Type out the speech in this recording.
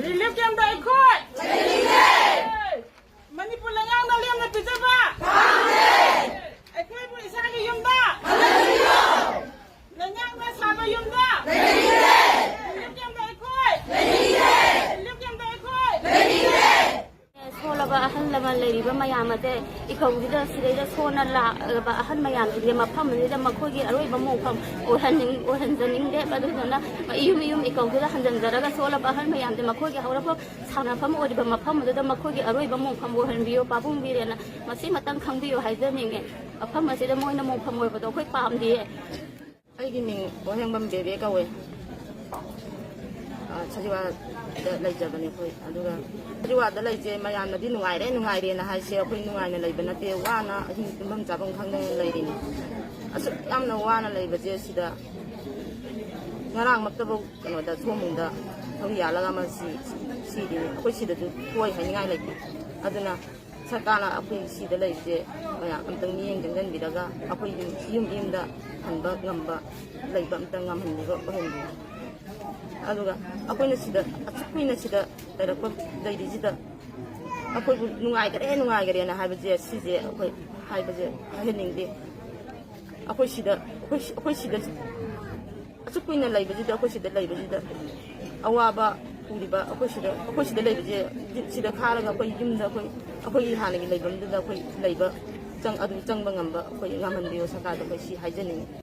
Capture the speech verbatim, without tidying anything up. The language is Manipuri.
ꯔꯤꯂꯤꯐ ꯀꯦꯝꯞꯇ ꯑꯩꯈꯣꯏ ꯃꯅꯤꯄꯨꯔ ꯂꯩꯉꯥꯛꯅ ꯂꯦꯝꯅ ꯄꯤꯖꯕ ꯑꯩꯈꯣꯏꯕꯨ ꯏꯁꯥꯒꯤ ꯌꯨꯝꯗ ꯂꯩꯉꯥꯛꯅ ꯁꯥꯕ ꯌꯨꯝꯗ ꯔꯤꯂꯤꯐ ꯀꯦꯝꯞꯇ ꯑꯩꯈꯣꯏ ꯔꯤꯂꯤꯐ ꯀꯦꯝꯞꯇ ꯑꯩꯈꯣꯏ ꯁꯣꯜꯂꯕ ꯑꯍꯜ ꯂꯃꯟ ꯂꯩꯔꯤꯕ ꯃꯌꯥꯝ ꯑꯁꯦ ꯏꯀꯧꯁꯤꯗ ꯁꯤꯗꯩꯗ ꯁꯣꯟꯅ ꯂꯥꯛꯂꯕ ꯑꯍꯜ ꯃꯌꯥꯝꯁꯤꯡꯁꯦ ꯃꯐꯝ ꯑꯁꯤꯗ ꯃꯈꯣꯏꯒꯤ ꯑꯔꯣꯏꯕ ꯃꯣꯡꯐꯝ ꯑꯣꯏꯍꯟꯅꯤꯡ-, ꯑꯣꯏꯍꯟꯖꯅꯤꯡꯗꯦ꯫ ꯑꯗꯨꯗꯨꯅ ꯏꯌꯨꯝ ꯏꯌꯨꯝ ꯏꯀꯧꯁꯤꯗ ꯍꯟꯖꯤꯟꯖꯔꯒ ꯁꯣꯜꯂꯕ ꯑꯍꯜ ꯃꯌꯥꯝꯁꯦ ꯃꯈꯣꯏꯒꯤ ꯍꯧꯔꯛꯐꯝ ꯁꯥꯟꯅꯐꯝ ꯑꯣꯏꯔꯤꯕ ꯃꯐꯝ ꯑꯗꯨꯗ ꯃꯈꯣꯏꯒꯤ ꯑꯔꯣꯏꯕ ꯃꯣꯡꯐꯝ ꯑꯣꯏꯍꯟꯕꯤꯌꯨ, ꯄꯥꯕꯨꯡ ꯕꯤꯔꯦꯟꯅ ꯃꯁꯤꯃꯇꯪ ꯈꯪꯕꯤꯌꯨ ꯍꯥꯏꯖꯅꯤꯡꯉꯦ꯫ ꯃꯐꯝ ꯑꯁꯤꯗ ꯃꯣꯏꯅ ꯃꯣꯡꯐꯝ ꯑꯣꯏꯕꯗꯣ ꯑꯩꯈꯣꯏ ꯄꯥꯝꯗꯤꯌꯦ꯫ ꯑꯩꯒꯤ ꯃꯤꯡ ꯋꯥꯍꯦꯡꯕꯝ ꯕꯦꯕꯦ ꯀꯧꯋꯦ꯫ ꯑ, ꯁꯖꯤꯋꯥꯗ ꯂꯩꯖꯕꯅꯦ ꯑꯩꯈꯣꯏ꯫ ꯑꯗꯨꯒ ꯁꯖꯤꯋꯥꯗ ꯂꯩꯁꯦ ꯃꯌꯥꯝꯅꯗꯤ ꯅꯨꯡꯉꯥꯏꯔꯦ, ꯅꯨꯡꯉꯥꯏꯔꯦꯅ ꯍꯥꯏꯁꯦ, ꯑꯩꯈꯣꯏ ꯅꯨꯡꯉꯥꯏꯅ ꯂꯩꯕ ꯅꯠꯇꯦ, ꯋꯥꯅ ꯑꯍꯤꯡ ꯇꯨꯝꯐꯝ ꯆꯥꯐꯝ ꯈꯪꯗꯅ ꯂꯩꯔꯤꯅꯤ꯫ ꯑꯁꯨꯛ ꯌꯥꯝꯅ ꯋꯥꯅ ꯂꯩꯕꯁꯦ ꯁꯤꯗ ꯉꯔꯥꯡꯃꯛꯇꯐꯥꯎ ꯀꯩꯅꯣꯗ ꯁꯣꯝꯗ ꯊꯧꯔꯤ ꯌꯥꯜꯂꯒ ꯑꯃ ꯁꯤ-, ꯁꯤꯔꯤꯅꯤ꯫ ꯑꯩꯈꯣꯏ ꯁꯤꯗꯁꯨ ꯊꯣꯛꯏ ꯍꯥꯏꯅꯤꯡꯉꯥꯏ ꯂꯩꯇꯦ꯫ ꯑꯗꯨꯅ ꯁꯔꯀꯥꯔꯅ ꯑꯩꯈꯣꯏ ꯁꯤꯗ ꯂꯩꯔꯤꯁꯦ ꯃꯌꯥꯝ ꯑꯝꯇꯪ ꯃꯤꯠꯌꯦꯡ ꯆꯪꯁꯤꯟꯕꯤꯔꯒ ꯑꯩꯈꯣꯏ ꯌꯨꯝ, ꯌꯨꯝ ꯌꯨꯝꯗ ꯍꯟꯕ ꯉꯝꯕ, ꯂꯩꯕ ꯑꯝꯇ ꯉꯝꯍꯟꯕꯤꯕ ꯑꯣꯏꯍꯟꯕꯤꯌꯨ꯫ ꯑꯗꯨꯒ ꯑꯩꯈꯣꯏꯅ ꯁꯤꯗ ꯑꯁꯨꯛ ꯀꯨꯏꯅ ꯁꯤꯗ ꯂꯩꯔꯛꯄ, ꯂꯩꯔꯤꯁꯤꯗ ꯑꯩꯈꯣꯏꯕꯨ ꯅꯨꯡꯉꯥꯏꯈꯔꯦ, ꯅꯨꯡꯉꯥꯏꯈꯔꯦꯅ ꯍꯥꯏꯕꯁꯦ, ꯁꯤꯁꯦ ꯑꯩꯈꯣꯏ ꯍꯥꯏꯕꯁꯦ ꯍꯥꯏꯍꯟꯅꯤꯡꯗꯦ꯫ ꯑꯩꯈꯣꯏ ꯁꯤꯗ, ꯑꯩꯈꯣꯏ ꯁꯤ-, ꯑꯩꯈꯣꯏ ꯁꯤꯗ ꯑꯁꯨꯛ ꯀꯨꯏꯅ ꯂꯩꯕꯁꯤꯗ, ꯑꯩꯈꯣꯏ ꯁꯤꯗ ꯂꯩꯕꯁꯤꯗ ꯑꯋꯥꯕ ꯄꯨꯔꯤꯕ, ꯑꯩꯈꯣꯏ ꯁꯤꯗ, ꯑꯩꯈꯣꯏ ꯁꯤꯗ ꯂꯩꯕꯁꯦ, ꯁꯤꯗ ꯈꯥꯔꯒ ꯑꯩꯈꯣꯏ ꯌꯨꯝꯗ ꯑꯩꯈꯣꯏ, ꯑꯩꯈꯣꯏꯒꯤ ꯍꯥꯟꯅꯒꯤ ꯂꯩꯐꯝꯗꯨꯗ ꯑꯩꯈꯣꯏ ꯂꯩꯕ ꯆꯪ-, ꯑꯗꯨ ꯆꯪꯕ ꯉꯝꯕ ꯑꯩꯈꯣꯏ ꯉꯝꯍꯟꯕꯤꯌꯨ ꯁꯔꯀꯥꯔꯗ, ꯑꯩꯈꯣꯏ ꯁꯤ ꯍꯥꯏꯖꯅꯤꯡꯉꯤ꯫